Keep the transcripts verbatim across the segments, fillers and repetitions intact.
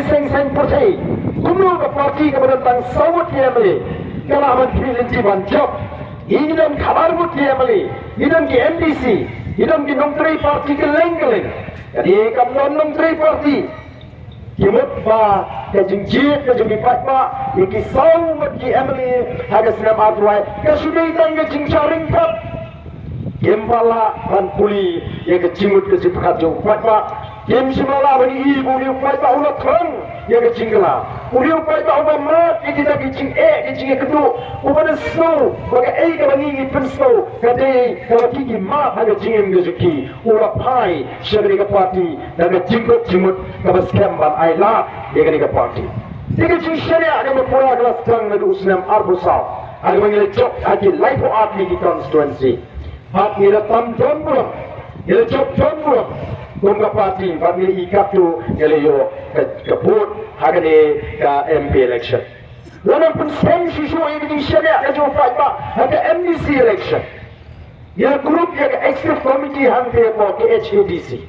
Seng seng pyrthei. Kumno ka party kaba don tang saw ngut ki M L A ka lah ban khmih lynti ban jop? Ngi don khatar ngut ki M L A, ngi don ki M D C, ngi don ki nongtrei party kylleng kylleng. Ka dei kam don nongtrei party. Ki mut ba ka jingjied ka jong ki paidbah ïa ki saw ngut ki M L A ha ka snem arphew lai ka shu dei tang ka jingshah ryngkat. Kim pat lah ban pule ïa ka jingmut ka jingpyrkhat jong u paidbah. Kim shym la lah ban ïohi ba une u paidbah u la thrang ïa ka jingkylla. Une u paidbah uba mad ïa kita ki jingeh ki jingeh kynduh, uba da sngew ba kaei kaba ngi ngi pynsngew ka dei kaba ki ki mad ha ka jingim ka jong ki, u la phai sha kane ka party da ka jingkut jingmut kaba skhem ban ai lad ïa kane ka party. Te ka jingshaniah kaba pura ka la sdang naduh u snem arphew saw ha kaba ngi la jop ha ki laiphew ar tylli ki constituency. Bad ngi la tam don burom, ngi la jop don burom kum ka party, bad ngi la i katto ngi la ïoh ka, ka vote ha kane ka M P election. La nang pynskhem shuh shuh ïa ka jingshaniah ka jong u paidbah ha ka M D C election. Ngi la kurup ïa ka executive committee hangtei hapoh K H A D C.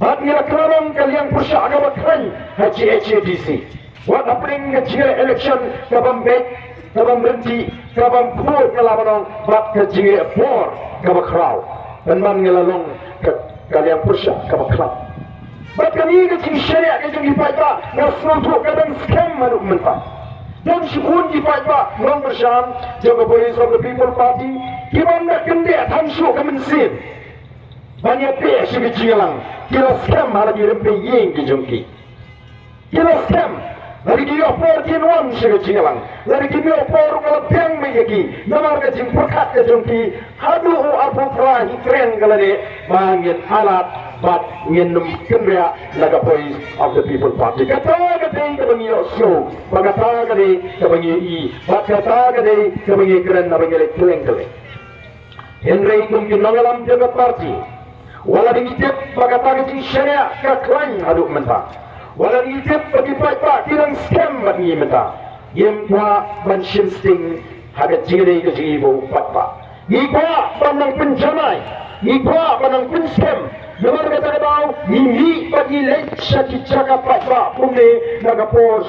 Bad ngi la kylla long ka liang pyrshah kaba khlaiñ ha K H A D C. Wat hapdeng ka jingïaleh election kabym beit, kabym ryntih, kabym khuid, nga lah ban ong, bad ka jingïaleh bor kaba khraw. Pynban ngi la long ka, ka liang pyrshah kaba khlaiñ. Bad kane ka jingshaniah ka jong ki paidbah nga sngewthuh ka dang skhem haduh mynta. Don shibun ki paidbah nongkyrshan jong ka Voice of the People Party ki bym da kyndit tang shuh ka mynsiem ban ïa peit sha ka jingïalang. Ki la skhem ha la ki rympei ïing ki jong ki. Ki la skhem lada ki ïoh por kin wan sha ka jingïalang, lada kim ïoh por ruh ka la biang beit ïa ki. Namar ka jingpyrkhat ka jong ki haduh u arphew phra hi kren ka la dei ba ngin ai lad bad ngin ym kynriah na ka Voice of the People Party. Kata ka dei kaba ngi ïohsngew, bad kata ka dei kaba ngi ïohi, bad kata ka dei kaba ngi kren haba ngi leit kylleng kylleng. Hynrei kum ki nongïalam jong ka party, wat la ngi tip ba kata ka jingshaniah ka khlaiñ haduh mynta, wat la ngi tip ba ki paidbah ki dang skhem bad ngi mynta, ngim kwah ban shim sting ha ka jingïadei ka jong ngi bad u paidbah. Ngi kwah ban nang pynjanai, ngi kwah ban nang pynskhem. Namar kata ka daw ngi mih bad ngi leit sha ki jaka paidbah kumne na ka por